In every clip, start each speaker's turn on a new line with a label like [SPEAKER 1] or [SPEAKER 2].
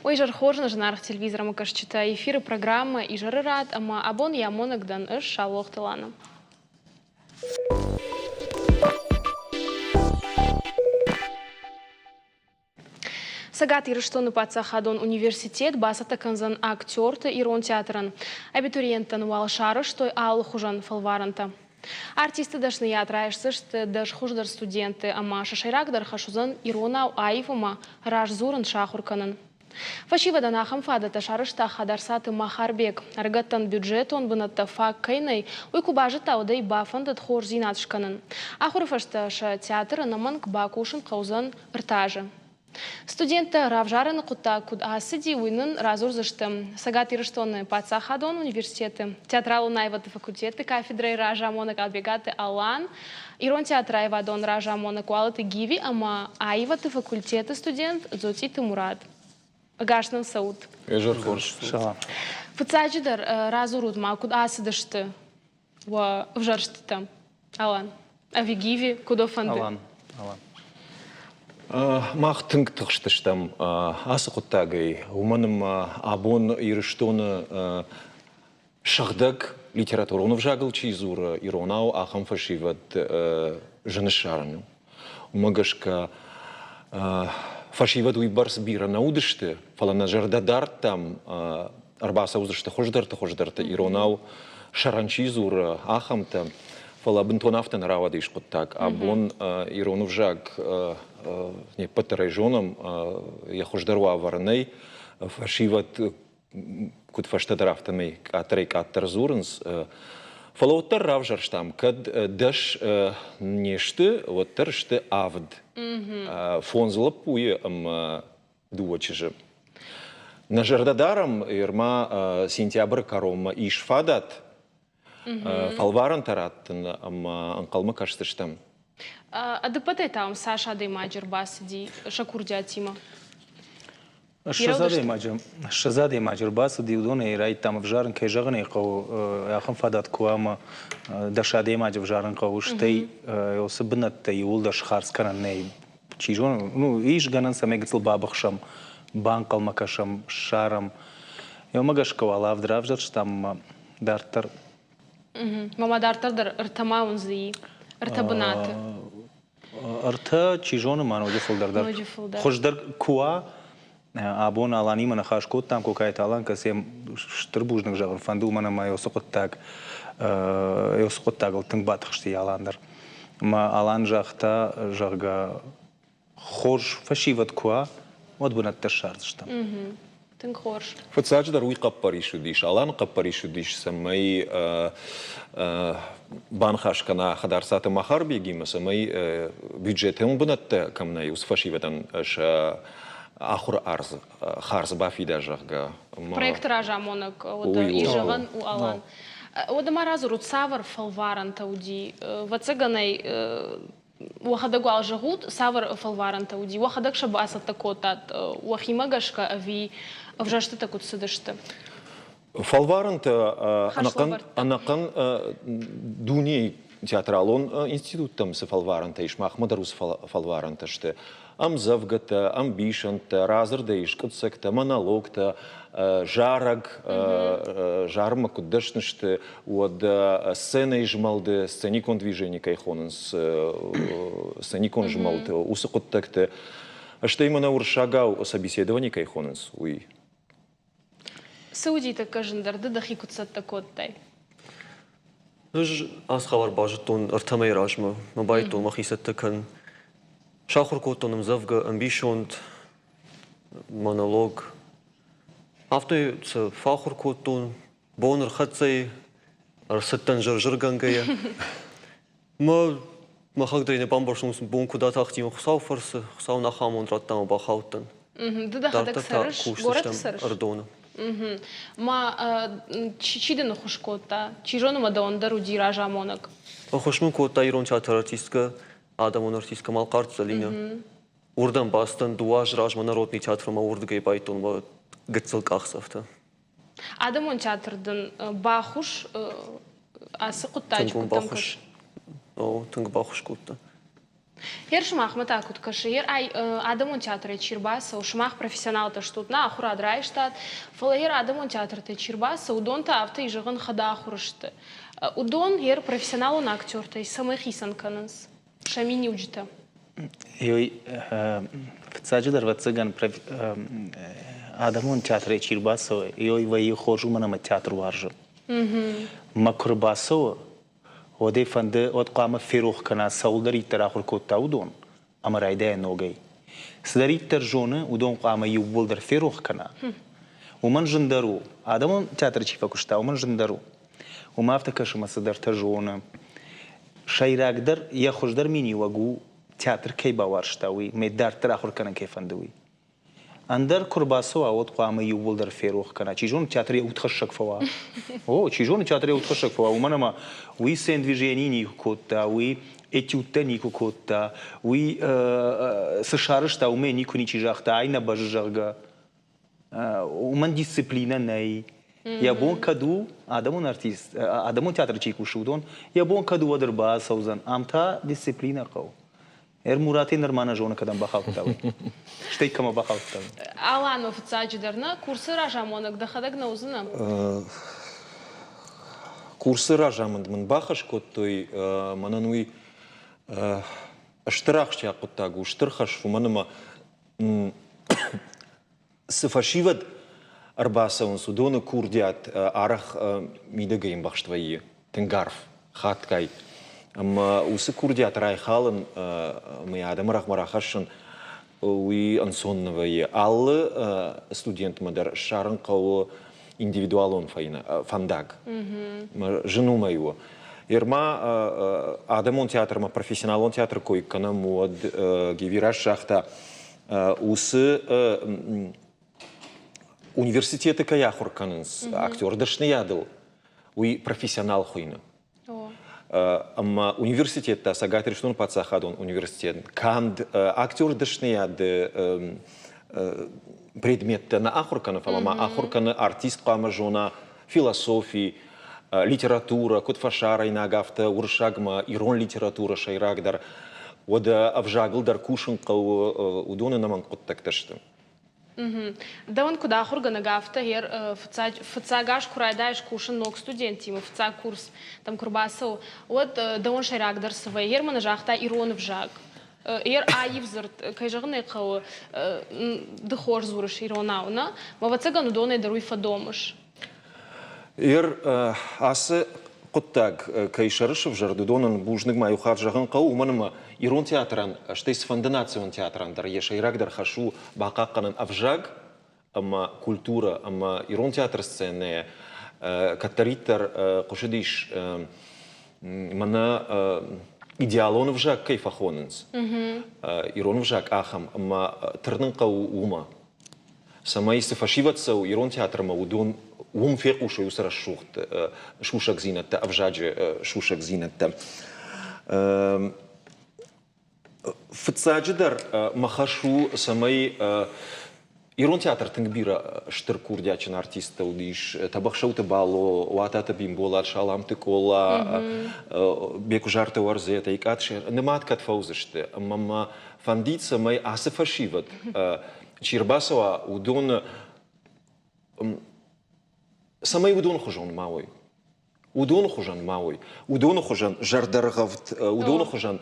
[SPEAKER 1] Уый изӕр хорз нӕ зынаргъ телевизормӕкӕсджытӕ, эфиры программӕ Изӕры рад ӕмӕ абон йӕ амонӕг дӕн ӕз, Саулохты Лана. Цӕгат Ирыстоны паддзахадон университет бацӕттӕ кӕндзӕн актерты ирон театрӕн. Абитуриенттӕн уал сарӕзтой алыхуызӕн фӕлварӕнтӕ. Артисты дӕсныйад райсдзысты дӕсхуыздӕр студентты ӕмӕ сӕ сӕйрагдӕр хӕс уыдзӕн иронау аив ӕмӕ раст дзурын сахуыр кӕнын. Фӕсивӕдӕн ахӕм фадӕттӕ сарӕзта Хӕдарцаты Махарбег. Ӕрыгӕттӕн бюджетон бынӕттӕ фаг кӕй нӕй, уый куы базыдта, уӕд ӕй бафӕндыд хорздзинад скӕнын. Ахуыры фӕстӕ сӕ театр ӕнӕмӕнг бакусын хъӕудзӕн ӕртӕ азы. Студенттӕ равзарыны хъуыддаг куыд ацыди, уый нын радзурдзысты Цӕгат Ирыстоны паддзахадон университеты театралон аивӕдты факультеты кафедрӕйы разамонӕг Албегаты Алан, Ирон театры аивадон разамонӕг Уалыты Гиви ӕмӕ аивӕдты факультеты студент Дзоцъиты Мурат. Ӕгас нын цӕут.
[SPEAKER 2] Изӕр хорз.
[SPEAKER 3] Салам.
[SPEAKER 1] Фыццаджыдӕр радзурут ма, куыд ацыдысты уӕ ӕвзӕрстытӕ? Алан. Ӕви Гиви, куыд уӕ фӕнды?
[SPEAKER 3] Алан. Алан.
[SPEAKER 2] Мах тынг тыхстыстӕм ацы хъуыддагӕй, уымӕн ӕмӕ абон Ирыстоны сыгъдӕг литературон ӕвзагыл чи дзуры, иронау ахӕм фӕсивӕд зын ссарын у. Уымӕ гӕсгӕ фӕсивӕд уыйбӕрц бирӕ нӕ уыдысты, фӕлӕ нӕ зӕрдӕ дардтам, ӕрбацӕудзысты хуыздӕрты-хуыздӕрты иронау сӕрӕн чи дзуры, ахӕмтӕ. Фӕлӕ бынтон афтӕ нӕ рауадис хъуыддаг. Абон ирон ӕвзаг не ппӕт дӕр ӕй зонӕм, йӕ хуыздӕр уавӕры нӕй. Фӕсивӕд куыд фӕстӕдӕр, афтӕмӕй къаддӕрӕй-къаддӕр дзурынц. Фӕлӕ уӕддӕр равзӕрстам, кӕд дӕс не сты, уӕддӕр сты авд. Фондз лӕппуйы ӕмӕ дыууӕ чызджы. Нӕ зӕрдӕ дарӕм, ӕрма сентябры кӕронмӕ ис фадат фӕлварӕнтӕ раттын ӕмӕ ӕнхъӕлмӕ кӕсдзыстӕм.
[SPEAKER 1] Ӕдыппӕтӕй та уӕм цас адӕймаджы ӕрбацыди сӕ курдиатимӕ?
[SPEAKER 3] 20 адӕймаджы ӕрбацыди, уыдонӕй райдыдтам ӕвзарын, кӕй зӕгъын ӕй хъӕуы, ахӕм фадат куы уа ӕмӕ дӕс адӕймаджы ӕвзарын хъӕуы, стӕй уыцы бынӕттӕ иууылдӕр схардз кӕнӕн нӕй. Чи зоны, ну, ис гӕнӕн, цӕмӕй гыццыл бабыхсӕм, банхъӕлмӕ кӕсӕм, ссарӕм. Уымӕ гӕсгӕ уал авд равзӕрстам ӕмӕ дарддӕр.
[SPEAKER 1] Мама дарддӕр дӕр ӕртӕ ма уын дзы и? Ӕртӕ бынаты.
[SPEAKER 3] Ӕртӕ, чи зоны, ма ноджы фылдӕр дӕр.
[SPEAKER 1] Ноджы фылдӕр.
[SPEAKER 3] Хуыздӕр куы уа, абон Аланимӕ ныхас кодтам, Кокайты Алан, кӕцы стыр бузныг зӕгъын фӕнды, уымӕн ӕмӕ уыцы хъуыддаг, уыцы хъуыддагыл тынг батыхсти Алан дӕр. Ӕмӕ Алан загъта, зӕгъгӕ, хорз фӕсивӕд куы уа, уӕд бынӕттӕ ссардзыстӕм.
[SPEAKER 1] Тынг хорз.
[SPEAKER 2] Фыццаджыдӕр уый хъӕппӕрис уыдис, Аланы хъӕппӕрис уыдис, цӕмӕй баныхас кӕна Хӕдарцаты Махарбегимӕ, цӕмӕй бюджетон бынӕттӕ кӕм нӕй, уыцы фӕсивӕдӕн сӕ ахуыры хардз бафида, зӕгъгӕ.
[SPEAKER 1] Проекты разамонӕг уӕдӕ зӕгъӕн у Алан. Уӕдӕ ма радзурут, цавӕр фӕлварӕнтӕ уыди? Ӕвӕццӕгӕн ӕй Уӕхӕдӕг уал зӕгъут, цавӕр фӕлварӕнтӕ уыди? Уӕхӕдӕг сӕ бацӕттӕ кодтат уӕхимӕ гӕсгӕ ӕви ӕвзӕрстытӕ куыд цыдысты?
[SPEAKER 2] Фӕлварӕнтӕ ӕнӕхъӕн дунейы театралон институттӕм цы фӕлварӕнтӕ ис, махмӕ дӕр уыцы фӕлварӕнтӕ сты. Ӕмдзӕвгӕтӕ, ӕмбисӕндтӕ, радзырдӕй скъуыддзӕгтӕ, монологтӕ, зарӕг, зарынмӕ куыд дӕсны сты, уӕд сценӕйы змӕлды, сценикон движени кӕй хонынц, сценикон змӕлд, уыцы хъуыддӕгты. Стӕй мӕнӕ уырыссагау собеседование кӕй хонынц, уый.
[SPEAKER 1] Цы уыди тӕккӕ зындӕр, ды дӕхи куыд цӕттӕ кодтай?
[SPEAKER 4] Ӕз ацы хабар базыдтон ӕртӕ мӕйы размӕ. Мӕ байдыдтон мӕхи цӕттӕ кӕнын. Сахуыр кодтон ӕмдзӕвгӕ, ӕмбисонд, монолог. Афтӕ сӕ фӕахуыр кодтон. Бон ӕрхӕццӕ и, ӕрцыдтӕн зыр-зыргӕнгӕйӕ. Мӕ мӕхӕг дӕр нӕ бамбӕрстон, бон куыд атахти, Хуыцауы фӕрцы, Хуыцау нӕ ахӕм радта ӕмӕ бахаудтӕн.
[SPEAKER 1] Ды дӕхӕдӕг цӕрыс? Горӕты цӕрыс?
[SPEAKER 4] Ӕрыдоны.
[SPEAKER 1] Ма чи дын ӕххуыс кодта? Чи зоны, ма дӕуӕн дӕр уыди разамонӕг?
[SPEAKER 4] Ӕххуыс мын кодта ирон театры артисткӕ, адӕмон артисткӕ Малхъарты Зӕлинӕ. Уырдӕм бацыдтӕн дыууӕ азы размӕ народный театрмӕ, уырдыгӕй байдтон мӕ гыццыл къахдзӕфтӕ.
[SPEAKER 1] Адӕмон театр дын баххуыс ацы хъуыддаджы
[SPEAKER 4] куыд дӕм кӕсы? О, тынг баххуыс кодта.
[SPEAKER 1] Ер сымахмӕ та куыд кӕсы? Ер ай адӕмон театрӕй чи рбацӕуы, сымах профессионалтӕ стут, нӕ ахуырад райстат, фӕлӕ ер адӕмон театртӕй чи рбацӕуы, уыдон та афтӕ зӕгъын хӕдахуыр сты. Уыдон ер профессионалон актертӕй цӕмӕй хицӕн кӕнынц? Сӕ миниуджытӕ.
[SPEAKER 3] Ёй, фыццаджыдӕр, ӕвӕццӕгӕн, адӕмон театрӕй чи рбацӕуы, ёй вӕййы хорз, уымӕн ӕмӕ театр уарзы. Мӕ куы рбацӕуы, уӕд ӕй фӕнды, уӕд хъуамӕ ферох кӕна, цӕуылдӕриддӕр ахуыр кодта, уыдон, ӕмӕ райдайа ногӕй. Цыдӕриддӕр зоны, уыдон хъуамӕ иууылдӕр ферох кӕна. Уымӕн зындӕр у. Адӕмон театры чи фӕкуыста, уымӕн зындӕр у. Уымӕ афтӕ кӕсы, ӕмӕ цыдӕртӕ зоны. Сӕйрагдӕр, йӕ хуыздӕр миниуӕг у, театр кӕй бауарзта, уый, мӕ дарддӕр ахуыр кӕнын кӕй фӕнды, уый. Ӕндӕр куы рбацӕуа, уӕд хъуамӕ иууылдӕр ферох кӕна. Чи зоны, театр йӕ удхӕссӕг фӕуа. О, чи зоны, театр йӕ удхӕссӕг фӕуа, уымӕн ӕмӕ уый сцендвижени никуы кодта, уый этюдтӕ никуы кодта, уый цы сарӕзта, уымӕй никуы ничи загъта, ай нӕ бӕззы, зӕгъгӕ. Уымӕн дисциплинӕ нӕй. Йӕ бон кӕд у, адӕмон артист, адӕмон театры чи кусы, уыдон, йӕ бон кӕд у, уӕд ӕрбацӕудзӕн. Ам та дисциплинӕ хъӕуы. Эр Мураты нырма нӕ зоны, кӕдӕм бахаудта, уый. Стӕй кӕмӕ бахаудта.
[SPEAKER 1] Аланмӕ фыццаджыдӕр нӕ курсы разамонӕг дӕхӕдӕг нӕ уыдзынӕ?
[SPEAKER 2] Курсы разамынд мын бахӕс кодтой. Мӕнӕн уый стыр ахсджиаг хъуыддаг у, стыр хӕс, уымӕн ӕмӕ цы фӕсивӕд ӕрбацӕуынц, уыдоны курдиат арӕх мидӕгӕй ӕмбӕхст вӕййы тынг арф, хатгай. Ӕмӕ уыцы курдиат райхалын ӕмӕ йӕ адӕмы рӕгъмӕ рахӕссын, уый ӕнцон нӕ вӕййы. Алы студентмӕ дӕр ссарын хъӕуы индивидуалон фӕндаг. Зын уымӕй у. Ерма адӕмон театрмӕ, профессионалон театры кой кӕнӕм, уӕд Гиви раст загъта, уыцы университеты кӕй ахуыр кӕнынц актер дӕсныйадыл, уый профессионал хуыйны. Ӕмӕ университет та Цӕгат Ирыстоны паддзахадон университет канд актер дӕсныйады предметтӕ нӕ ахуыр кӕны, фӕлӕ ма ахуыр кӕны артист хъуамӕ зона философи, литературӕ, куыд фӕсарӕйнаг, афтӕ уырыссагмӕ ирон литературӕ сӕйрагдӕр. Уӕдӕ ӕвзагыл дӕр кусын хъӕуы, уыдон ӕнӕмӕнг хъуыддӕгтӕ сты.
[SPEAKER 1] Дӕуӕн куыд ахуыргӕнӕг, афтӕ гъер фыццаг аз куы райдайыс кусын ног студенттимӕ, фыццаг курс дӕм куы рбацӕуы, уӕд дӕуӕн сӕйрагдӕр цы вӕййы? Гъер мын загъта ирон ӕвзаг. Гъер аив дзырд, кӕй зӕгъын ӕй хъӕуы, ды хорз дзурыс иронау, нӕ? Ӕвӕццӕгӕн, уыдонӕй дӕр уый фӕдомыс.
[SPEAKER 2] Ер ацы хъуыддаг кӕй сӕры сывзӕрд, уыдонӕн бузныг ма иу хатт зӕгъын хъӕуы, уымӕн ӕмӕ ирон театрӕн, стӕй цыфӕнды национ театрӕн дӕр йӕ сӕйрагдӕр хӕс у бахъахъхъӕнын ӕвзаг ӕмӕ культурӕ ӕмӕ ирон театры сценӕйӕ кӕддӕриддӕр хъуысыдис мӕнӕ идеалон ӕвзаг кӕй фӕхонынц, ирон ӕвзаг ахӕм, ӕмӕ тырнын хъӕуы уымӕ. цӕмӕй цы фӕсивӕд цӕуы ирон театрмӕ, уыдон уым фехъусой уыцы рӕсугъд сусӕгдзинӕдтӕ, ӕвзаджы сусӕгдзинӕдтӕ. Фыццаджыдӕр мӕ хӕс у, цӕмӕй ирон театр тынг бирӕ стыр курдиатджын артисттӕ уыдис. Тӕбӕхсӕуты Бало, Уататы Бимболат, Саламты Къола, Бекуызарты Уарзетӕ, Икъаты нымад кӕд фӕуыдзысты. Ӕмӕ мӕ фӕндид, цӕмӕй ацы фӕсивӕд чи рбацӕуа, уыдоны цӕмӕй уыдон хуызон ма уой. Уыдоны хуызӕн ма уой. Уыдоны хуызӕн зӕрдӕргъӕвд, уыдоны хуызӕн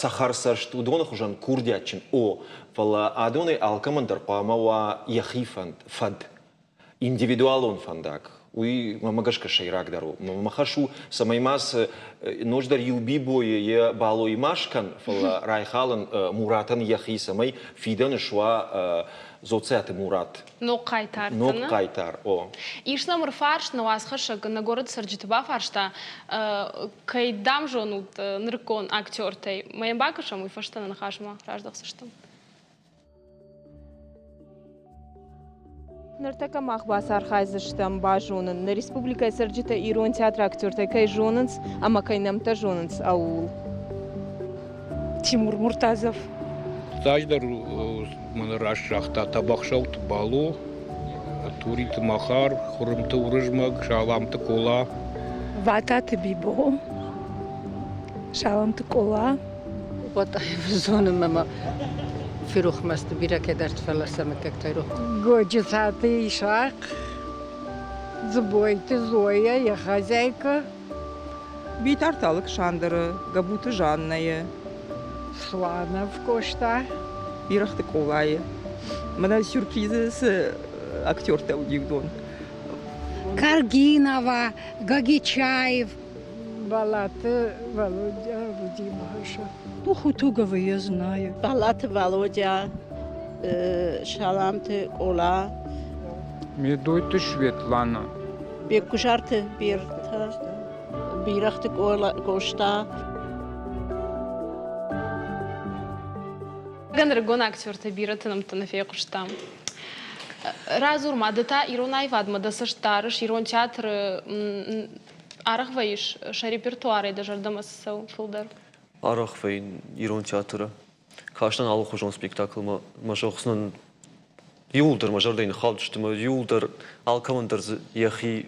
[SPEAKER 2] цӕхӕрцӕст, уыдоны хуызӕн курдиатджын. О, фӕлӕ адонӕй алкӕмӕн дӕр хъуамӕ уа йӕхи фӕнд, фӕд. индивидуалон фӕндаг. Уый мӕмӕ гӕсгӕ сӕйрагдӕр у. Мӕ хӕс у, цӕмӕй ма цы ноджыдӕр иу Бибойы йӕ Балойы ма скӕн, фӕлӕ райхалын Муратӕн йӕхи, цӕмӕй фидӕны суа Дзоциаты Мурат.
[SPEAKER 1] Ног хъайтар.
[SPEAKER 2] Ног хъайтар, о.
[SPEAKER 1] Ис нӕм ӕрфарст, нӕ уацхӕссӕг нӕ горӕты цӕрджыты бафарста, кӕй дам зонут нырыккон актертӕй. Мӕ йӕм бакӕсӕм, уый фӕстӕ нӕ ныхасмӕ раздӕхдзыстӕм.
[SPEAKER 5] Ныртӕккӕ мах бацархайдзыстӕм базонын, нӕ республикӕйы цӕрджытӕ ирон театры актертӕ кӕй зонынц ӕмӕ кӕй нӕмттӕ зонынц, ууыл.
[SPEAKER 6] Тимур Муртазов.
[SPEAKER 7] Фыццаджыдӕр мын раст загъта Тӕбӕхсӕуты Бало, Туриты Махар, Хуырымты Уырызмӕг, Саламты Къола.
[SPEAKER 6] Вататы Бибо, Саламты Къола. Батаевы зонын ӕмӕ ферох ма сты бирӕ кӕдӕрты, фӕлӕ сӕ мыггӕгтӕ рох.
[SPEAKER 8] Годжыцаты Исахъ, Дзыбойты Зоя, йӕ хозяйка.
[SPEAKER 5] Битарты Алыксандры, Габуты Жаннӕйы.
[SPEAKER 8] Сланов Къоста.
[SPEAKER 5] Бирӕгъты Къолайы. Мӕнӕ сюрпризы цы актертӕ уыди, уыдон.
[SPEAKER 9] Каргинова, Гагичаев.
[SPEAKER 8] Балаты Володя уыди Маша.
[SPEAKER 10] Ну, Хутугова я знаю.
[SPEAKER 11] Балаты Володя, Саламты Къола.
[SPEAKER 12] Медойты Светлана.
[SPEAKER 11] Беккуысарты Берта, Бирӕгъты Къоста.
[SPEAKER 1] Ӕрыгон актертӕ бирӕты нӕмттӕ нӕ фехъуыстам. Радзур ма, ды та ирон аивадмӕ дӕ цӕст дарыс, ирон театры арӕх вӕййыс, сӕ репертуарӕй дӕ зӕрдӕмӕ цы цӕуы фылдӕр?
[SPEAKER 4] Арӕх вӕййын ирон театры. Кастӕн алыхуызон спектаклмӕ, мӕ зӕгъдзынӕн, иууылдӕр мӕ зӕрдӕйы ныххаудысты, мӕ иууылдӕр алкӕмӕн дӕр дзы йӕхи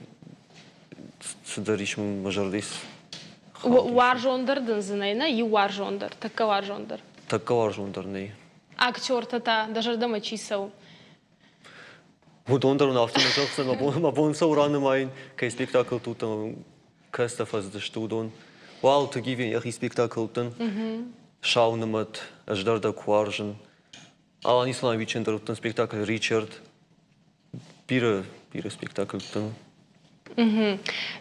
[SPEAKER 4] цыдӕр ис мӕ зӕрдӕйы.
[SPEAKER 1] Уарзондӕр дын дзы нӕй, нӕ? Иу уарзондӕр, тӕккӕ уарзондӕр.
[SPEAKER 4] Тӕккӕ уарзондӕр нӕй.
[SPEAKER 1] Актертӕ та дӕ зӕрдӕмӕ чи цӕуы?
[SPEAKER 4] Уыдон дӕр уын афтӕ нӕ зӕгъдзӕн, мӕ бон цӕуы ранымайын, кӕй спектаклты уыдтӕн, кӕцытӕ фӕцыдысты, уыдон. Уалыты Гивен йӕхи спектаклы уыдтӕн. Сау нымӕт, ӕз дӕр дӕ куы уарзын. Алан Исламовичӕн дӕр уыдтӕн спектакль Ричард. Бирӕ, бирӕ спектакльтӕн.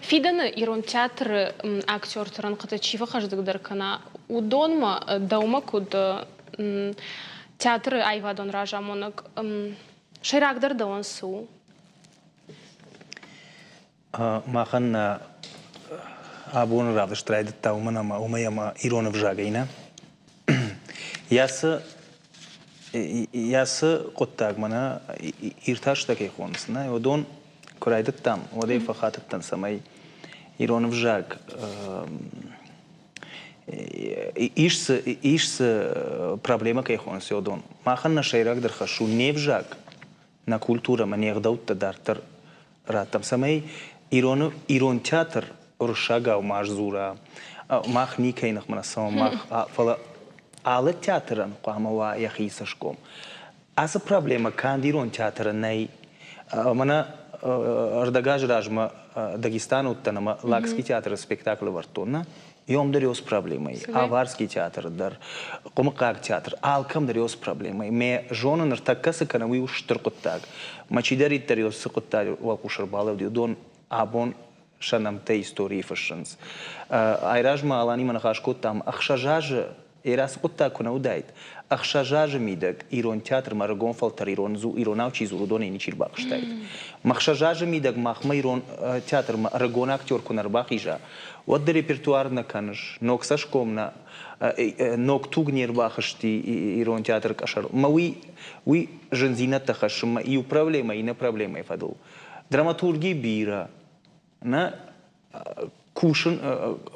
[SPEAKER 1] Фидӕны ирон театры актерты рӕнхъыты чи фӕхъӕздыгдӕр кӕна, уыдонмӕ дӕумӕ куыд театры аивадон разамонӕг, сӕйрагдӕр дӕуӕн цы у?
[SPEAKER 3] Махӕн нӕ абоны равдыст райдыдта уымӕн ӕмӕ уымӕй ӕмӕ ирон ӕвзагӕй нӕ. Йӕ цы йӕ цы хъуыддаг мӕнӕ иртӕстӕ кӕй хонынц, нӕ, уыдон куы райдыдтам, уӕд ӕй фӕхатыдтӕн, цӕмӕй ирон ӕвзаг ис дзы, ис дзы проблемӕ кӕй хонынц, уыдон. Махӕн нӕ сӕйрагдӕр хӕс у не взаг, нӕ культурӕмӕ, не гъдӕуттӕ дарддӕр раттӕм, цӕмӕй ирон, ирон театр уырыссагау ма сдзура, мах никӕй ныхмӕ нӕ цӕуӕм, мах, фӕлӕ алы театрӕн хъуамӕ уа йӕхи цӕсгом. Ацы проблемӕ канд ирон театры нӕй. Мӕнӕ ӕрдӕгазы размӕ Дагестаны уыдтӕн ӕмӕ Лакский театры спектакль ӕвӕрдтон, нӕ? Йом дӕр ёс проблемӕй, Аварский театр дӕр, Хъуымыхъхъаг театр, алкӕм дӕр ёс проблемӕй. Мӕ зоны ныртӕккӕ цы кӕны, уый у стыр хъуыддаг. Мӕ чидӕриддӕр ёс цы хъуыддаджы уӕлхъус ӕрбалӕуди, уыдон абон сӕ нӕмттӕ историйы фыссынц. Айразмӕ Аланимӕ ныхас кодтам, 6 азы Эрӕ цы хъуыддаг куы нӕ уыдаид, 6 азы мидӕг ирон театрмӕ ӕрыгон фӕлтӕр ирон, иронау чи дзуры, уыдонӕй ничи ӕрбахызтаид. Мӕ 6 азы мидӕг махмӕ ирон театрмӕ ӕрыгон актер куы нӕ ӕрбахиза, уӕд ды репертуар нӕ кӕныс, ног цӕсгом нӕ, ног туг не рбахызти ирон театры къӕсӕрыл. Мӕ уый, уый зындзинӕдтӕ хӕссы мӕ иу проблемӕ иннӕ проблемӕйы фӕдыл. Драматурги бирӕ, нӕ кусын,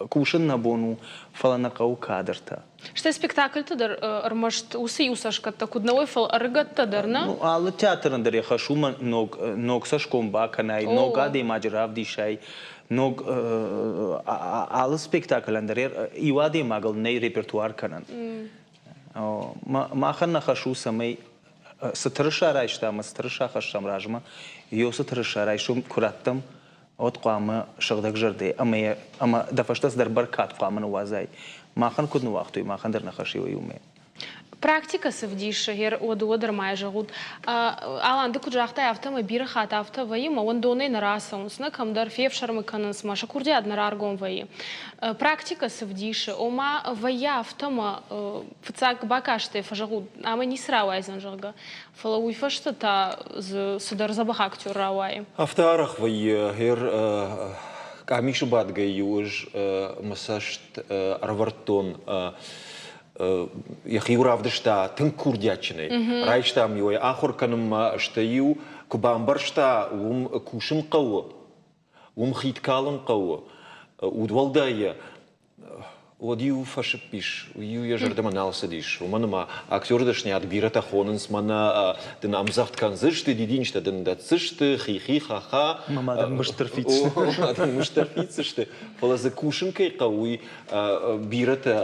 [SPEAKER 3] кусын нӕ бон у, фӕлӕ нӕ хъӕуы кадртӕ.
[SPEAKER 1] Стӕй спектакльты дӕр ӕрмӕст уыцы иу цӕсгӕттӕ куыд нӕ уой, фӕлӕ ӕрыгӕттӕ дӕр, нӕ?
[SPEAKER 3] Ну, алы театрӕн дӕр йӕ хӕс у ног, ног цӕсгом бакӕнай, ног адӕймаджы равдисай, ног алы спектаклӕн дӕр иу адӕймагыл нӕй репертуар кӕнӕн. Махӕн нӕ хӕс у, цӕмӕй цы тырыса райстам ӕмӕ цы тырыса хӕссӕм размӕ, ё цы тырыса райсом куы раттӕм, уӕд хъуамӕ сыгъдӕгзӕрдӕ ӕмӕ ӕмӕ дӕ фӕстӕ цыдӕр бӕркад хъуамӕ ныууадзай. Махӕн куыд ныууагътой, махӕн дӕр нӕ хӕс и уымӕ.
[SPEAKER 1] Практикӕ цы вдисы, уӕд уӕддӕр ма йӕ зӕгъут. Алан, ды куыд загътай, афтӕмӕй бирӕ хатт афтӕ вӕййы, мӕ уӕндонӕй нӕ рацӕуынц, нӕ кӕмдӕр фефсӕрмы кӕнынц, мӕ сӕ курдиат нӕ раргом вӕййы. Практикӕ цы вдисы, ома вӕййы афтӕ мӕ фыццаг бакастӕй фӕзӕгъут, ӕмӕ ницы рауайдзӕн, зӕгъгӕ. Фӕлӕ уый фӕстӕ та дзы цыдӕр дзӕбӕх актер рауайы.
[SPEAKER 2] Афтӕ арӕх вӕййы, гъер къамисы бадгӕ-иу ӕз мӕ цӕст ӕрӕвӕрдтон йӕхи-иу равдыста тынг курдиатджынӕй. Райстам-иу ӕй ахуыр кӕнынмӕ, стӕй-иу куы бамбӕрста, уым кусын хъӕуы, уым хид калын хъӕуы, удуӕлдайӕ. уӕд-иу фӕсыпп ис, уый-иу йӕ зӕрдӕмӕ нал цыдис. Уымӕн ӕмӕ актеры дӕсныйад бирӕтӕ хонынц, мӕнӕ дын ӕмдзӕгъд кӕндзысты, дидинджытӕ дын дӕтдзысты, хи-хи, ха-ха.
[SPEAKER 3] Мӕ дын мыстыр фиддзысты.
[SPEAKER 2] Мӕ дын мыстыр фиддзысты. Фӕлӕ дзы кусын кӕй хъӕуы, уый бирӕтӕ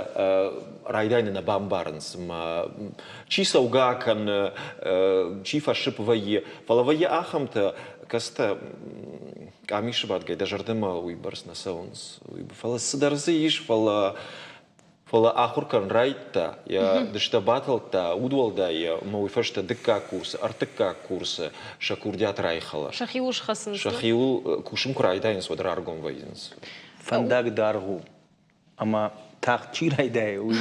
[SPEAKER 2] райдайыны нӕ бамбарынц. Ӕмӕ чи цӕугӕ кӕны, чи фӕсыпп вӕййы. Фӕлӕ вӕййы ахӕмтӕ, кӕцытӕ къамисы бадгӕ дӕ зӕрдӕмӕ уыйбӕрц нӕ цӕуынц. Фӕлӕ цыдӕр дзы ис, фӕлӕ фӕлӕ ахуыр кӕнын райдыдта, йӕ дыстӕ батылдта, удуӕлдай ӕмӕ уый фӕстӕ дыккаг курсы, ӕртыккаг курсы сӕ курдиат райхӕлы.
[SPEAKER 1] Сӕхиуыл схӕцынц.
[SPEAKER 2] Сӕхиуыл кусын куы райдайынц, уӕд раргом вӕййынц.
[SPEAKER 3] Фӕндаг даргъ у, ӕмӕ тагъд чи райдайы, уый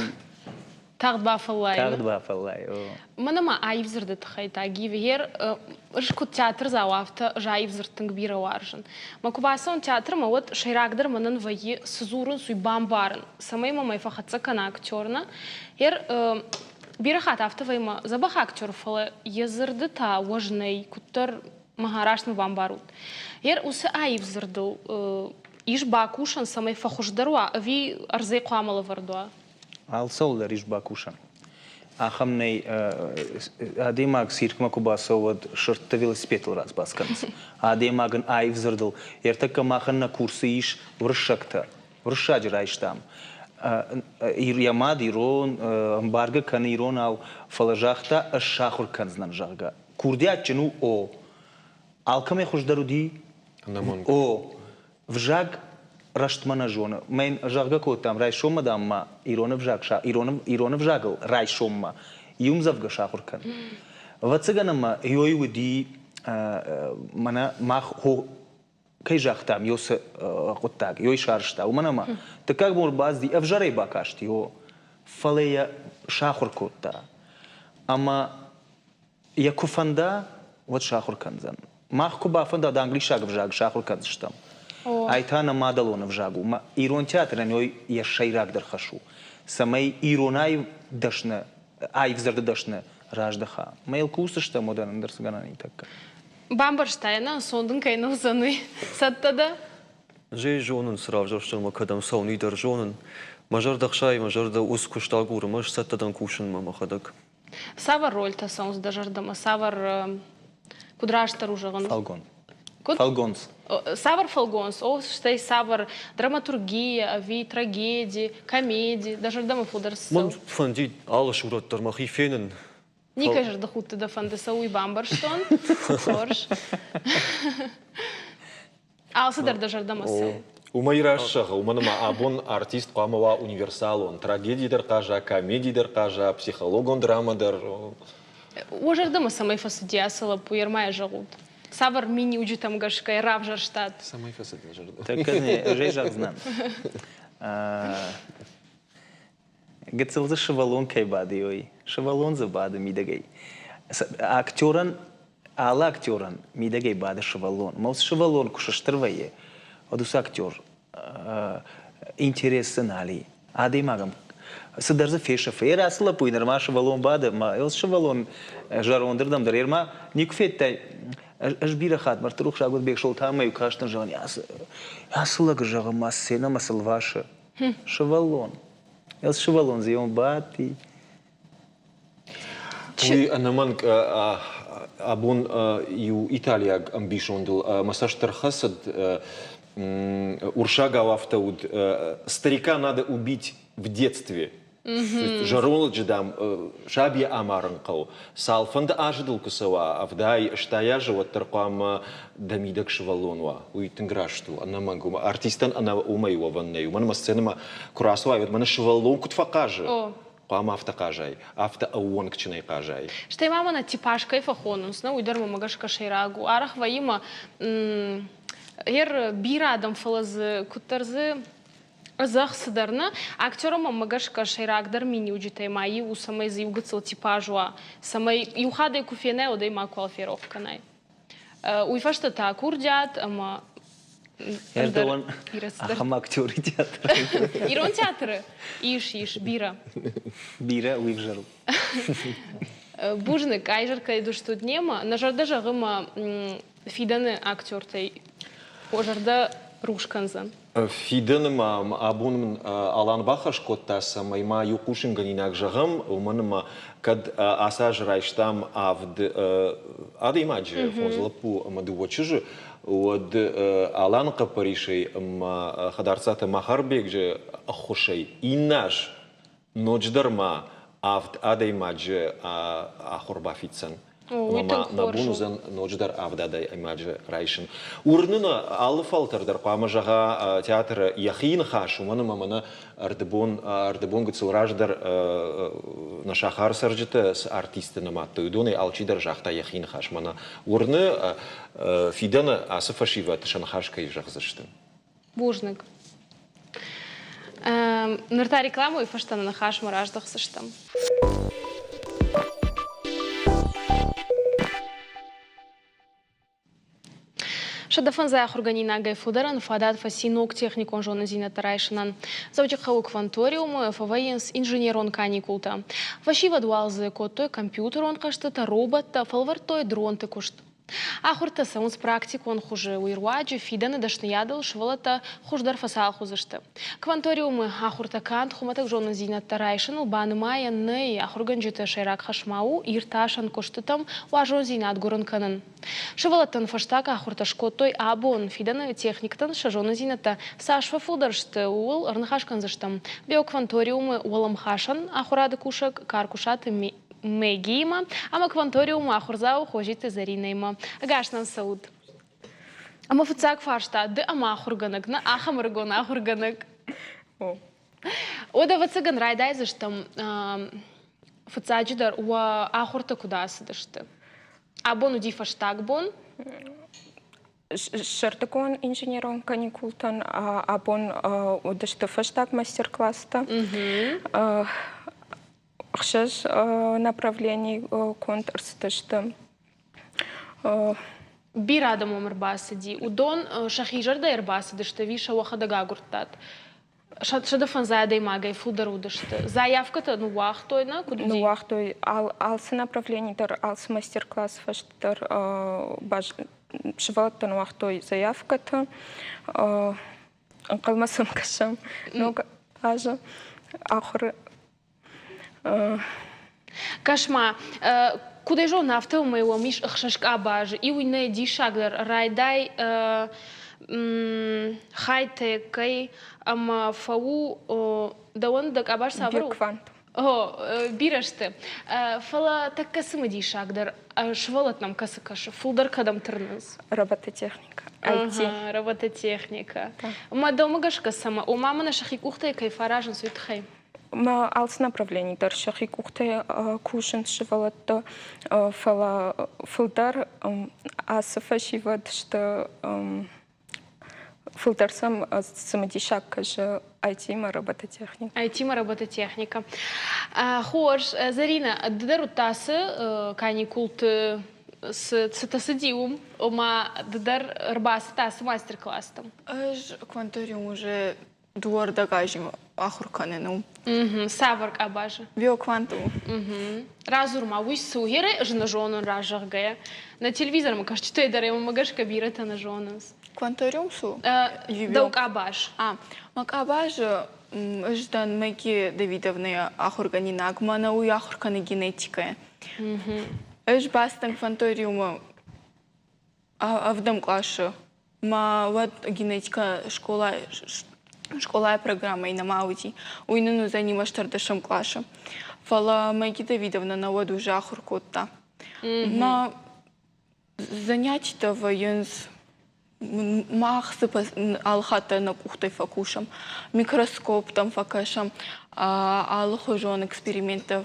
[SPEAKER 1] Тагъд бафӕллайы.
[SPEAKER 3] Тагъд бафӕллайы.
[SPEAKER 1] Мӕнӕ ма аив дзырды тыххӕй та Гивер, ӕз куыд театрдзау, афтӕ ӕз аив дзырд тынг бирӕ уарзын. Мӕ куы бацӕуын театрмӕ, уӕд сӕйрагдӕр мӕнӕн вӕййы, цы дзурынц, уый бамбарын, цӕмӕй мӕм ӕй фӕхӕццӕ кӕна актер нӕ. Ер бирӕ хатт афтӕ вӕййы мӕ дзӕбӕх актер, фӕлӕ йӕ дзырды та уӕз нӕй, куыддӕр мӕ раст мӕ бамбарут. Ер уыцы аив дзырдыл ис бакусӕн, цӕмӕй фӕхуыздӕр уа, ӕви ӕрдзӕй хъуамӕ лӕвӕрд уа?
[SPEAKER 3] Алцӕуыл дӕр ис бакусӕн. Ахӕм нӕй, адӕймаг циркмӕ куы бацӕуы, уӕд сырдты велосипедыл разбац кӕнынц. Адӕймаг ын аив дзырдыл, ӕртӕккӕ махӕн нӕ курсы ис уырыссӕгтӕ, уырыссаджы райстам. Йӕ мад ирон, ӕмбаргӕ кӕны иронау, фӕлӕ загъта, ӕз сахуыр кӕндзынӕн, зӕгъгӕ. Курдиатджын у, о. Алкӕмӕй хуыздӕр уыди, о. Взаг рӕстмӕ нӕ зоны. Мӕн зӕгъгӕ кодтам, райсоммӕ, дам, ма ирон ӕвзаг ирон, ирон ӕвзагыл райсоммӕ иу ӕмдзӕвгӕ сахуыр кӕн. Ӕвӕццӕгӕн ӕмӕ ёй уыди мӕнӕ мах хо кӕй загътам, ёцы хъуыддаг, ёй сарӕзта. Уымӕн ӕмӕ дыккаг бон ӕрбацыди, ӕвзӕрӕй бакасти, о, фӕлӕ йӕ сахуыр кодта. Ӕмӕ йӕ куы фӕнда, уӕд сахуыр кӕндзӕн. Мах куы бафӕндад англисаг ӕвзаг сахуыр кӕндзыстӕм. Ай та нӕ мадӕлон ӕвзаг у. Ирон театрӕн ой йӕ сӕйрагдӕр хӕс у, цӕмӕй ирон аив дӕсны, аив дзырды дӕсны раздӕха. Мӕ йыл кусдзыстӕм, уӕдӕ ӕндӕр цы гӕнӕн и тӕккӕ.
[SPEAKER 1] Бамбӕрстай, ӕнӕ ӕнцон дын кӕй нӕ уыдзӕн, уый. Цӕттӕ дӕ?
[SPEAKER 4] Ӕз зонын, цы равзӕрстон ӕмӕ кӕдӕм цӕуын, уый дӕр зонын. Мӕ зӕрдӕ хсайы, мӕ зӕрдӕ ус куыст агуры, ӕмӕ ӕз цӕттӕ дӕн кусынмӕ мӕхӕдӕг.
[SPEAKER 1] Цавӕр рольтӕ цӕуынц дӕ зӕрдӕмӕ? Цавӕр, куыд растдӕр у зӕгъын?
[SPEAKER 3] Фӕлгонц. Куыд? Фӕлгонц.
[SPEAKER 1] Цавӕр фӕлгонц? О, стӕй цавӕр драматургия ӕви трагеди, комеди? Дӕ зӕрдӕмӕ фылдӕр цы
[SPEAKER 4] Мӕн фӕндид алы сурӕт дӕр мӕхи фенын.
[SPEAKER 1] Никӕй зӕрдӕхудты дӕ фӕнды, сӕ уый бамбӕрстон. Хорз. Алцыдӕр дӕ зӕрдӕмӕ цӕуы.
[SPEAKER 2] Уымӕй раст зӕгъы, уымӕн ӕмӕ абон артист хъуамӕ уа универсалон. Трагеди дӕр хъаза, комеди дӕр хъаза, психологон драма дӕр.
[SPEAKER 1] Уӕ зӕрдӕмӕ цӕмӕй фӕцыди ацы лӕппу, Ермайӕ зӕгъут? Цавӕр миниуджытӕм гӕсгӕ йӕ равзӕрстат?
[SPEAKER 2] Цӕмӕй фӕцыд мӕ зӕрдӕ?
[SPEAKER 3] Тӕккӕ ӕз ӕй зӕгъдзынӕн. Гыццыл дзы сывӕллон кӕй бады, ой, сывӕллон дзы бады мидӕгӕй. Актерӕн, алы актерӕн мидӕгӕй бады сывӕллон. Мӕ уыцы сывӕллон куы сыстыр вӕййы, уӕд уыцы актер интерес дзы нал и. Адӕймагӕн цыдӕр дзы фесӕфы. Ер ацы лӕппуйы нырма сывӕллон бады, ӕмӕ уыцы сывӕллон зӕрондырдӕм дӕр ерма никуы федтай. Ӕз бирӕ хатт мӕрдты рухсаг уыд Бексолтанмӕ-иу кастӕн, зӕгъын, ацы лӕг, зӕгъын, ма сценӕмӕ цы лвасы. Сывӕллон. Ӕз сывӕллон зион бадти.
[SPEAKER 2] Уый ӕнӕмӕнг абон иу италиаг ӕмбисондыл мӕ цӕст ӕрхӕцыд. Урсагау афтӕ уыд: «Старика надо убить в детстве». Зӕронд дам, сабийӕ амарын хъӕуы. Цалфӕнды азы дыл куы цӕуа, 70, 80 азы, уӕддӕр хъуамӕ дӕ мидӕг сывӕллон уа. Уый тынг раст у, ӕнӕмӕнг. Артистӕн ӕнӕ уымӕй уӕвӕн нӕй. Уымӕн ӕмӕ сценӕмӕ куы рацӕуай, уӕд мӕнӕ сывӕллон куыд фӕхъазы, хъуамӕ афтӕ хъазай, афтӕ ӕууӕнкджынӕй хъазай.
[SPEAKER 1] Стӕй ма мӕнӕ типаж кӕй фӕхонынц, нӕ, уый дӕр мӕмӕ гӕсгӕ сӕйраг у. Арӕх вӕййы мӕ ер бирӕ адӕм, фӕлӕ дзы куыддӕр дзы Зӕгъ цыдӕр нӕ, актеры мӕнмӕ гӕсгӕ сӕйрагдӕр миниуджытӕй ма иу у, цӕмӕй дзы иу гыццыл типаж уа, цӕмӕй иу хатт ӕй куы фенай, уӕд ӕй макуал ферох кӕнай. Уый фӕстӕ та курдиат ӕмӕ
[SPEAKER 3] ӕндӕр бирӕ цыдӕр. Ахӕм актеры театры.
[SPEAKER 1] Ирон театры? Ис, ис, бирӕ.
[SPEAKER 3] Бирӕ, уый взӕр у.
[SPEAKER 1] Бузныг, айзӕр кӕй дыстут немӕ. Нӕ зӕрдӕ зӕгъы мӕ фидӕны актертӕй уӕ зӕрдӕ рухс кӕндзӕн.
[SPEAKER 2] Фидӕны ма абон мын Алан бахӕс кодта, цӕмӕй ма иу хъусынгӕнинаг зӕгъӕм, уымӕн ӕмӕ кӕд ацы аз райстам авд адӕймаджы, фондз лӕппу ӕмӕ дыууӕ чызджы, уӕд Аланы хъӕппӕрисӕй ӕмӕ Хӕдарцаты Махарбеджы ӕххуысӕй иннӕ аз ноджыдӕр ма авд адӕймаджы ахуыр бафиддзӕн. Ӕмӕ ма нӕ бон уыдзӕн ноджыдӕр авд адӕймаджы райсын. Уырны нӕ, алы фӕлтӕр дӕр хъуамӕ зӕгъа театры йӕхи ныхас, уымӕн ӕмӕ мӕнӕ ӕрдыбон, ӕрдыбон гыццыл раздӕр нӕ сахары цӕрджытӕ цы артистты нымадтой, уыдонӕй алчидӕр загъта йӕхи ныхас. Мӕнӕ уырны, фидӕны ацы фӕсивӕд сӕ ныхас кӕй зӕгъдзысты.
[SPEAKER 1] Бузныг. Ныр та рекламӕйы фӕстӕ нӕ ныхасмӕ раздӕхдзыстӕм. Сӕдӕфӕндзай ахуыргӕнинагӕй фылдӕрӕн фадат фӕци ног техникон зонындзинӕдтӕ райсынӕн. Дзӕуджыхъӕуы кванториумы фӕвӕййынц инженерон каникултӕ. Фӕсивӕд уал дзы кодтой компьютерон хъӕзтытӕ, роботтӕ, фӕлвӕрдтой дронты куыст. Ахуыртӕ цӕуынц практикон хуызы, уый руаджы фидӕны дӕсныйадыл сывӕллӕттӕ хуыздӕр фӕцалх уыдзысты. Кванториумы ахуыртӕ канд хуымӕтӕг зонындзинӕдтӕ райсыныл банымайӕн нӕй, ахуыргӕнджыты сӕйраг хӕс ма у иртасӕн куыстытӕм уарзондзинад гуырын кӕнын. Сывӕллӕттӕн фӕстаг ахуыртӕ скодтой абон, фидӕны техниктӕн сӕ зонындзинӕдтӕ цас фӕфылдӕр сты, ууыл ӕрныхас кӕндзыстӕм. Биокванториумы уӕлӕмхасӕн ахуырады кусӕг Каркуысаты Мэгиимӕ ӕмӕ кванториумы ахуырдзау Хозиты Зӕринӕимӕ. Ӕгас нӕм цӕут! Ӕмӕ фыццаг фарста, ды ӕмӕ ахуыргӕнӕг, нӕ ахӕм ӕрыгон ахуыргӕнӕг. Уӕд, ӕвӕццӕгӕн, райдайдзыстӕм фыццаджыдӕр уӕ ахуыртӕ куыд ацыдысты? Абон уыди фӕстаг бон.
[SPEAKER 13] Сӕрдыгон инженерон каникултӕн абон уыдысты фӕстаг мастер-класстӕ. Ӕхсӕз направлени конд ӕрцыдысты.
[SPEAKER 1] Бирӕ адӕм уӕм ӕрбацыди. Уыдон сӕхи зӕрдӕйы ӕрбацыдысты ӕви сӕ уӕхӕдӕг агуырдтат? 105 адӕймагӕй фылдӕр уыдысты. Заявкӕтӕ ныууагътой, нӕ? Куыд уыди?
[SPEAKER 13] Ныууагътой. Алцы направлени дӕр, алцы мастер-класс фӕстӕ дӕр сывӕллӕттӕ ныууагътой заявкӕтӕ. Ӕнхъӕлмӕ сӕм кӕсӕм ног азы ахуыры.
[SPEAKER 1] Кӕс-ма, куыд ӕй зонын, афтӕ уымӕй уӕм ис ӕхсӕз къабазы. Иу иннӕйы диссагдӕр райдай хай-текӕй ӕмӕ фӕу дӕуӕн дӕ къабаз цавӕр у?
[SPEAKER 13] Биоквант.
[SPEAKER 1] О, бирӕ сты. Фӕлӕ тӕккӕ цымыдисагдӕр сывӕллӕттӕм кӕцы кӕсы, фылдӕр кӕдӕм тырнынц?
[SPEAKER 13] Робототехника. IT.
[SPEAKER 1] Робототехника. Мӕ дӕумӕ гӕсгӕ цӕмӕ? Ома мӕнӕ сӕхи къухтӕй кӕй фӕаразынц, уый тыххӕй?
[SPEAKER 13] Мӕ алцы направлени дӕр сӕхи къухтӕй кусынц сывӕллӕттӕ, фӕлӕ фылдӕр ацы фӕсивӕд сты, фылдӕр сӕм цымыдисаг кӕсы IT-мӕ робототехника.
[SPEAKER 1] IT-мӕ робототехника. Хорз, Зӕринӕ, ды дӕр уыдтӕ ацы каникулты цытӕ цыди уым, ома ды дӕр ӕрбацыдтӕ ацы мастер-класстӕм?
[SPEAKER 14] Ӕз кванториум уже дыууӕрдӕг азы ахуыр кӕнын у.
[SPEAKER 1] Цавӕр къабазы?
[SPEAKER 14] Биоквант у.
[SPEAKER 1] Радзур ма, уый цы у? Гъерӕй ӕз нӕ зонын разӕгъгӕйӕ. Нӕ телевизормӕ кӕсджытӕй дӕр ӕмӕ гӕсгӕ бирӕтӕ нӕ зонынц.
[SPEAKER 14] Кванториум цы у?
[SPEAKER 1] Дӕу къабаз.
[SPEAKER 14] А, мӕ къабазы ӕз дӕн Мэгги Давидовнӕйы ахуыргӕнинаг. Мӕнӕ уый ахуыр кӕны генетикӕйы. Ӕз бацыдтӕн кванториумы ӕвдӕм къласы. Мӕ уӕд генетикӕ скъолайы программӕйы нӕма уыди. Уый нын уыдзӕни мӕстӕрдӕсӕм къласы. Фӕлӕ Мэгги Давидовнӕ нӕ уӕд уже ахуыр кодта. Мӕ занятитӕ вӕййынц мах дзы алыхатт дӕр нӕ къухтӕй фӕкусӕм, микроскоптӕм фӕкӕсӕм, алыхуызон эксперименттӕ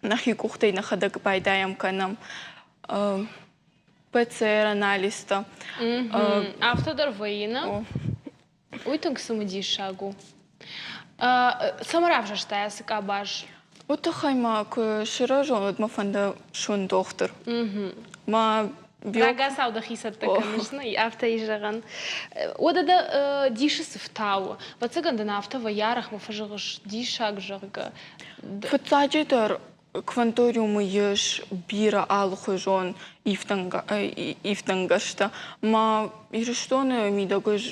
[SPEAKER 14] нӕхи къухтӕй нӕхӕдӕг байдайӕм кӕнӕм. ПЦР-анализтӕ.
[SPEAKER 1] Афтӕ дӕр вӕййы, нӕ? Уый тынг цымыдисаг у. Цӕмӕ равзӕрстай ацы къабаз?
[SPEAKER 14] Уый тыххӕй ма куы сырӕзон, уӕд мӕ фӕнды суын дохтыр. Мӕ
[SPEAKER 1] Рагацау дӕхи цӕттӕ кӕныс, нӕ, афтӕ и зӕгъӕн. Уӕдӕ дӕ дисы цы фтауы? Ӕвӕццӕгӕн дын афтӕ вӕййы арӕх мӕ фӕзӕгъыс диссаг, зӕгъгӕ.
[SPEAKER 14] Фыццаджыдӕр Кванториумы ис бирӕ алыхуызон ифтонггӕрзтӕ. Мӕ Ирыстоны мидӕг ӕз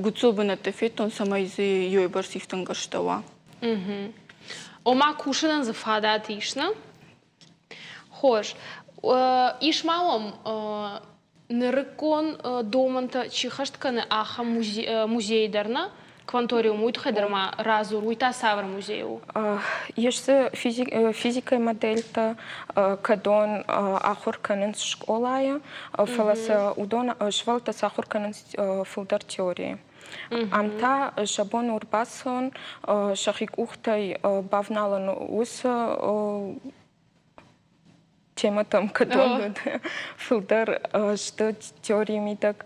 [SPEAKER 14] Гуццыл бынӕттӕ федтон, цӕмӕй дзы иуӕйбӕрц ифтонггӕрзтӕ уа.
[SPEAKER 1] Ома кусынӕн дзы фадат ис, нӕ? Хорз. Ис ма уӕм нырыккон домӕнтӕ чи хӕст кӕны, ахӕм музей дӕр нӕ? Кванториум, уый тыххӕй дӕр ма радзур, уый та цавӕр музей у?
[SPEAKER 13] Ис дзы физикӕйы модельтӕ, кӕдон ахуыр кӕнынц скъолайы, фӕлӕ сӕ уыдон сывӕллӕттӕ сӕ ахуыр кӕнынц фылдӕр теорийы. Ам та сӕ бон у ӕрбацӕуын, сӕхи къухтӕй бавналын уыцы темӕтӕм, кӕдон фылдӕр сты теорийы мидӕг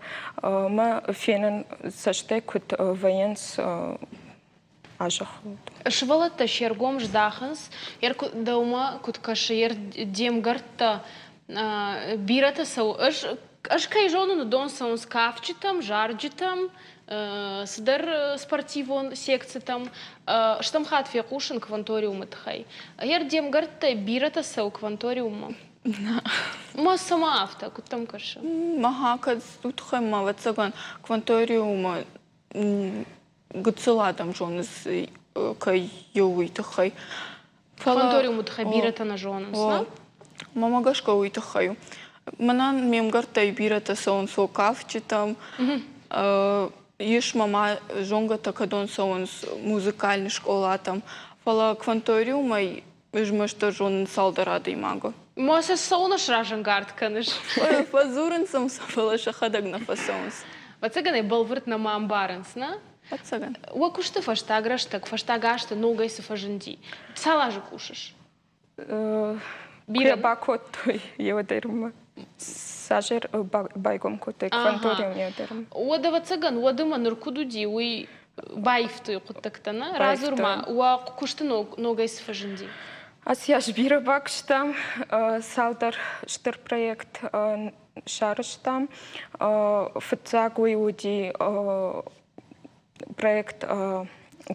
[SPEAKER 13] мӕ фенын цӕстӕй куыд вӕййынц азӕххыл.
[SPEAKER 1] Сывӕллӕттӕ се ргом здахынц, дӕумӕ куыд кӕсы, де мгӕрттӕ бирӕтӕ цӕуы. Ӕз, ӕз кӕй зонын, уыдон цӕуынц кафджытӕм, зарджытӕм, цыдӕр спортивон секцитӕм. Стӕм хатт фехъусын кванториумы тыххӕй. Гъер де мгӕрттӕй бирӕтӕ цӕуы кванториуммӕ? Ма цӕмӕ афтӕ, куыд дӕм кӕсы?
[SPEAKER 14] Мӕхӕ кӕд тыххӕй ма, ӕвӕццӕгӕн, кванториумы гыццыл адӕм зонынц, кӕй у, уый тыххӕй.
[SPEAKER 1] Кванториумы тыххӕй бирӕтӕ нӕ зонынц, нӕ?
[SPEAKER 14] Мӕнмӕ гӕсгӕ уый тыххӕй у. Мӕнӕн ме мгӕрттӕй бирӕтӕ цӕуынц кафджытӕм, ис мӕ ма зонгӕтӕ кӕдон цӕуынц музыкальный скъолатӕм, фӕлӕ кванториумӕй ӕз зонын цалдӕр адӕймагы.
[SPEAKER 1] Ма сӕ цӕуылнӕ сразӕнгард кӕныс?
[SPEAKER 14] Фӕдзурынц сӕм, фӕлӕ сӕхӕдӕг нӕ фӕцӕуынц.
[SPEAKER 1] Ӕвӕццӕгӕн ӕй бӕлвырд нӕма ӕмбарынц, нӕ?
[SPEAKER 14] Ӕвӕццӕгӕн.
[SPEAKER 1] Уӕ куысты фӕстаг рӕстӕг, фӕстаг азты ногӕй цы фӕзынди? Цал азы кусыс?
[SPEAKER 13] Бирӕ бакодтой еуӕдӕрмӕ. Сазер байгом кодтой кванториум еуӕдӕрмӕ.
[SPEAKER 1] Уӕд, ӕвӕццӕгӕн, уӕд ӕмӕ ныр куыд уыди, уый баивтой хъуыддӕгтӕ, нӕ? Радзур-ма, уӕ куысты ногӕй цы фӕзынди?
[SPEAKER 13] Ацы аз бирӕ бакуыстам, цалдӕр стыр проект сарӕзтам. Фыццаг уый уыди проект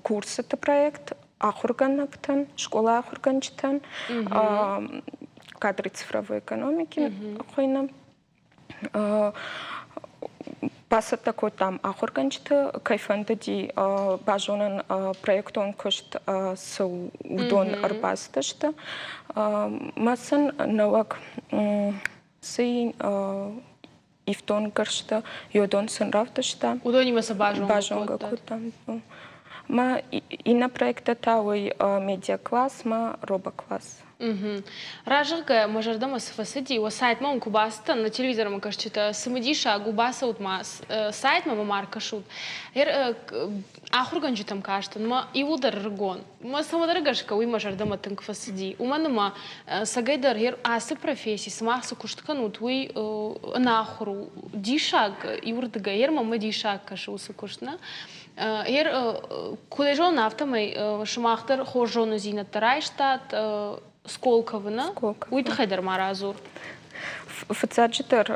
[SPEAKER 13] курсыты проект ахуыргӕнӕгтӕн, скъолайы ахуыргӕнджытӕн, кадры цифровой экономики хуыйны. Бацӕттӕ кодтам ахуыргӕнджыты, кӕй фӕндыди базонын проектон куыст, цы уыдон ӕрбацыдысты. Мӕ сын нӕуӕг цы ифтонггӕрзтӕ, уыдон сын равдыста.
[SPEAKER 1] Уыдонимӕ сӕ базонгӕ
[SPEAKER 13] кодтам. Мӕ иннӕ проекттӕ та уый медиакласс мӕ робокласс.
[SPEAKER 1] Разӕгъгӕ, мӕ зӕрдӕмӕ цы фӕцыди, уӕ сайтмӕ уын куы бацыдтӕн, нӕ телевизормӕ кӕсджытӕ, цымыдисаг у, бацӕут ма сайтмӕ мӕ ма ӕркӕсут. Ахуыргӕнджытӕм кастӕн, мӕ иууылдӕр ӕрыгон. Мӕ цӕмӕдӕр гӕсгӕ уый мӕ зӕрдӕмӕ тынг фӕцыди. Уымӕн ӕмӕ цӕгӕйдӕр ацы професси, сымах цы куыст кӕнут, уый ӕнахуыр у. Диссаг иуырдыгӕй, ер мӕмӕ диссаг кӕсы уыцы куыст, нӕ? Ер, куыд зонын, афтӕмӕй сымах дӕр хорз зонындзинӕдтӕ райстат Сколковы, нӕ? Уый тыххӕй дӕр ма радзур.
[SPEAKER 13] Фыццаджыдӕр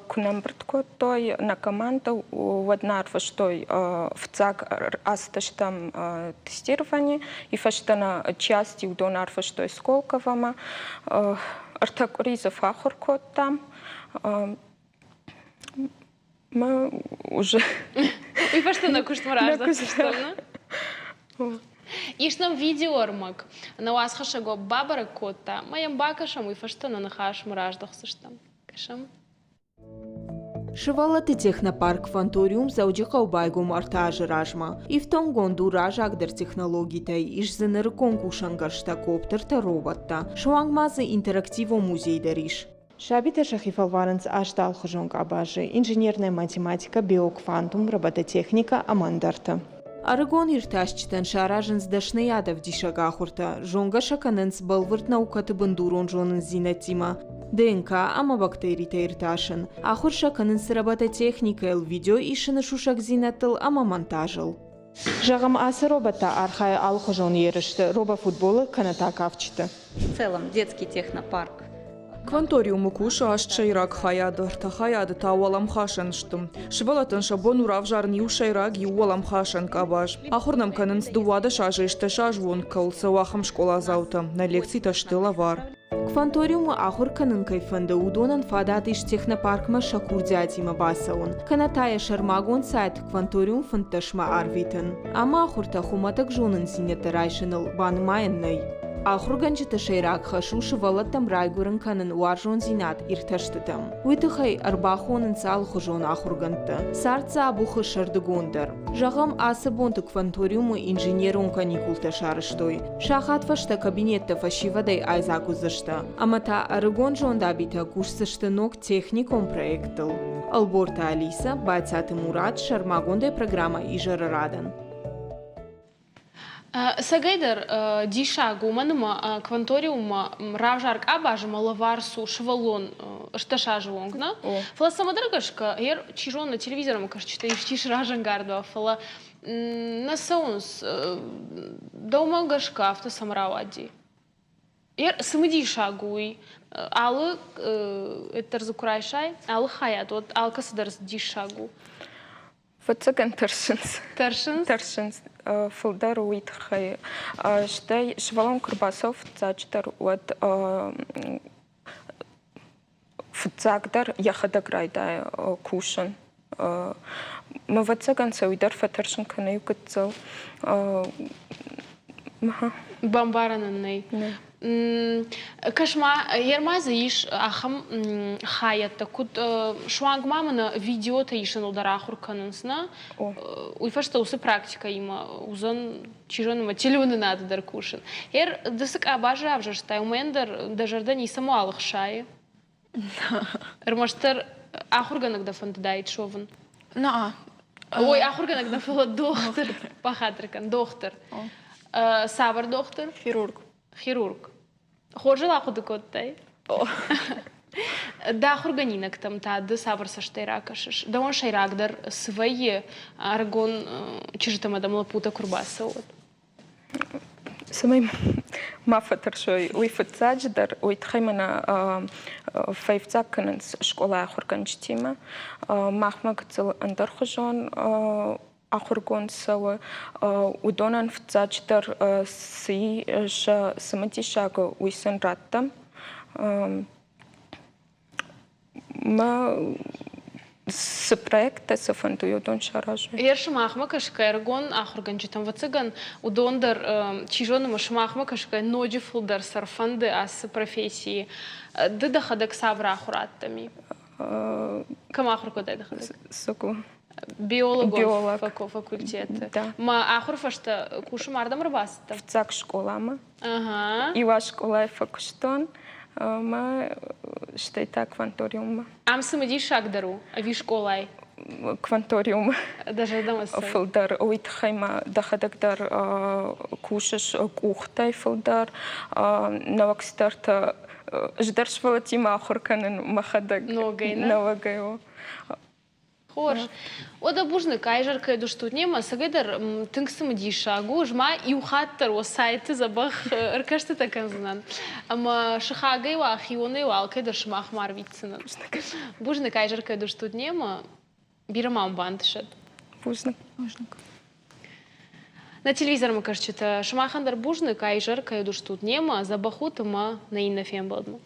[SPEAKER 13] куы нӕ ӕмбырд кодтой нӕ командӕ, уӕд нӕ ӕрвыстой фыццаг ацыдыстӕм тестировани, и фӕстӕ нӕ чи ацыди, уыдон ӕрвыстой Сколковомӕ. Ӕртӕ къуыри дзы фӕахуыр кодтам. Мӕ уже
[SPEAKER 1] Уый фӕстӕ нӕ куыстмӕ раздӕхтыстӕм, нӕ? Ис нӕм видеоӕрмӕг. Нӕ уацхӕссӕг бабӕрӕг кодта. Мӕ йӕм бакӕсӕм, уый фӕстӕ нӕ ныхасмӕ раздӕхдзыстӕм. Кӕсӕм.
[SPEAKER 5] Сывӕллӕтты технопарк «Кванториум» Дзӕуджыхъӕуы байгом ӕртӕ азы размӕ. Ифтонггонд у раззагдӕр технологитӕй, ис дзы нырыккон кусӕнгӕрзтӕ, коптертӕ, роботтӕ. Суанг ма дзы интерактивон музей дӕр ис.
[SPEAKER 15] Сабитӕ сӕхи фӕлварынц аст алыхуызон къабазы – инженерная математикӕ, биоквантум, робототехникӕ ӕмӕ ӕндӕртӕ.
[SPEAKER 5] Ӕрыгон иртасджытӕн саразынц дӕсныйадӕвдисӕг ахуыртӕ, зонгӕ сӕ кӕнынц бӕлвырд наукӕты бындурон зонындзинӕдтимӕ, ДНК ӕмӕ бактеритӕ иртасын. Ахуыр сӕ кӕнынц робототехникӕйыл, видео исыны сусӕгдзинӕдтыл ӕмӕ монтажыл.
[SPEAKER 15] Зӕгъӕм, ацы робот та архайы алыхуызон ерысты, робофутболы кӕнӕ та кафджыты.
[SPEAKER 16] В целом детский технопарк.
[SPEAKER 17] Кванториумы кусы аст сӕйраг хайады, ӕртӕ хайады та уӕлӕмхасӕн сты. Сывӕллӕттӕн сӕ бон у равзарын иу сӕйраг, иу уӕлӕмхасӕн къабаз. Ахуыр нӕм кӕнынц 12 азӕй 10 азы онг кӕуыл цӕуы, ахӕм скъоладзаутӕ. Нӕ лекцитӕ сты лӕвар.
[SPEAKER 5] Кванториумы ахуыр кӕнын кӕй фӕнды, уыдонӕн фадат ис технопаркмӕ сӕ курдиатимӕ бацӕуын, кӕнӕ та йӕ сӕрмагонд сайт Кванториум фынддӕсмӕ арвитын. Ӕмӕ ахуыртӕ хуымӕтӕг зонындзинӕдтӕ райсыныл банымайӕн нӕй. Ахуыргӕнджыты сӕйраг хӕс у сывӕллӕттӕм райгуырын кӕнын уарзондзинад иртӕстытӕм. Уый тыххӕй ӕрбахонынц алыхуызон ахуыргӕндтӕ. Цард дзы абухы сӕрдыгон дӕр. Зӕгъӕм, ацы бонты кванториумы инженерон каникултӕ сарӕзтой. Сахат фӕстӕ кабинеттӕ фӕсивӕдӕй айдзаг уыдзысты. Ӕмӕ та ӕрыгон зондабитӕ кусдзысты ног техникон проекттыл. Ӕлборты Алисӕ, Бӕцаты Мурат, сӕрмагондӕй программӕ Изӕры радӕн.
[SPEAKER 1] Цӕгӕйдӕр диссаг, уымӕн ӕмӕ кванториуммӕ равзар къабазы ӕмӕ лӕвар цу сывӕллон 18 азы онг, нӕ? Фӕлӕ цӕмӕдӕр гӕсгӕ, ер, чи зоны, телевизормӕ кӕсджытӕ исчи сразӕнгард уа, фӕлӕ нӕ цӕуынц, дӕумӕ гӕсгӕ афтӕ цӕмӕ рауади? Цымыдисаг у уый. Алы дӕр дзы куы райсай, алы хайад, уӕд алкӕцы дӕр дзы диссаг у.
[SPEAKER 13] Фыццагӕн тӕрсынц.
[SPEAKER 1] Тӕрсынц?
[SPEAKER 13] Тӕрсынц. Фылдӕр уый тыххӕй. Стӕй сывӕллон куы рбацӕуы фыццаджыдӕр, уӕд фыццагдӕр йӕхӕдӕг райдайы кусын. Ӕвӕццӕгӕн сӕ уый дӕр фӕтӕрсын кӕны иу гыццыл.
[SPEAKER 1] Бамбарӕн ын нӕй. Кӕс-ма, ерма дзы ис ахӕм хайӕдтӕ, куыд суанг ма мын видеотӕ исыныл дӕр ахуыр кӕнынц, нӕ? Уый фӕстӕ уыцы практикӕимӕ уыдзӕн, чи зоны, ма телеуынынады дӕр кусын. Ер, ды цы къабаз равзӕрстай, уымӕн дӕр дӕ зӕрдӕ ницӕмӕуал ӕхсайы? Ӕрмӕстдӕр ахуыргӕнӕг дӕ фӕндыдаид суӕвын?
[SPEAKER 14] Наа.
[SPEAKER 1] Ой, ахуыргӕнӕг нӕ, фӕлӕ дохтыр. Бахатыр кӕн, дохтыр. Цавӕр дохтыр?
[SPEAKER 14] Хирург.
[SPEAKER 1] Хирург. Хорз ыл ахъуыды кодтай? Дӕ ахуыргӕнинӕгтӕм та ды цавӕр цӕстӕй ракӕсыс? Дӕуӕн сӕйрагдӕр цы вӕййы, ӕрыгон чызджытӕ ӕмӕ дӕм лӕппутӕ куы рбацӕуой?
[SPEAKER 13] Цӕмӕй ма фӕтӕрсой, уый фыццаджыдӕр, уый тыххӕй мӕнӕ фӕивдзаг кӕнынц скъолайы ахуыргӕнджытимӕ. Махмӕ гыццыл ӕндӕрхуызон ахуыргонд цӕуы. Уыдонӕн фыццаджыдӕр цы сӕ цымыдисаг у, уый сын раттӕм. Мӕ цы проекттӕ цы фӕнды, уыдон саразын.
[SPEAKER 1] Ер сымахмӕ кӕсгӕ ӕрыгон ахуыргӕнджытӕм, ӕвӕццӕгӕн, уыдон дӕр, чи зоны, ма сымахмӕ кӕсгӕ ноджы фылдӕр сӕр фӕнды ацы профессийы. Ды дӕхӕдӕг цавӕр ахуырадтӕм и? Кӕм ахуыр кодтай дӕхӕдӕг?
[SPEAKER 13] Суку.
[SPEAKER 1] Биологон факультеты.
[SPEAKER 13] Да.
[SPEAKER 1] Мӕ ахуыр фӕстӕ кусынмӕ ардӕм ӕрбацыдтӕ?
[SPEAKER 13] Фыццаг скъоламӕ. Иу аз скъолайы фӕкуыстон ӕмӕ стӕй та кванториуммӕ.
[SPEAKER 1] Ам цымыдисагдӕр у ӕви скъолайы?
[SPEAKER 13] Кванториумы.
[SPEAKER 1] Дӕ зӕрдӕмӕ цӕуы?
[SPEAKER 13] Фылдӕр. Уый тыххӕй ма дӕхӕдӕг дӕр кусыс къухтӕй фылдӕр, нӕуӕг цыдӕртӕ. Ӕз дӕр сывӕллӕттимӕ ахуыр кӕнын мӕхӕдӕг.
[SPEAKER 1] Ногӕй, нӕ?
[SPEAKER 13] Нӕуӕгӕй, о.
[SPEAKER 1] Хорз. Уӕдӕ бузныг, айзӕр кӕд устут немӕ, цӕгӕйдӕр тынг цымыдисаг у. Ӕз ма иу хатт дӕр уӕ сайты дзӕбӕх ӕркӕстытӕ кӕндзынӕн. Ӕмӕ сыхагӕй уа, хионӕй уа, алкӕй дӕр сымахмӕ арвитдзынӕн. Бузныг, айзӕр кӕд устут немӕ, бирӕ ма уын бантысӕд.
[SPEAKER 13] Бузныг. Бузныг.
[SPEAKER 1] Нӕ телевизормӕ кӕсджытӕ, сымахӕн дӕр бузныг, айзӕр кӕд устут немӕ, дзӕбӕх ут ӕмӕ нӕ иннӕ фембӕлдмӕ.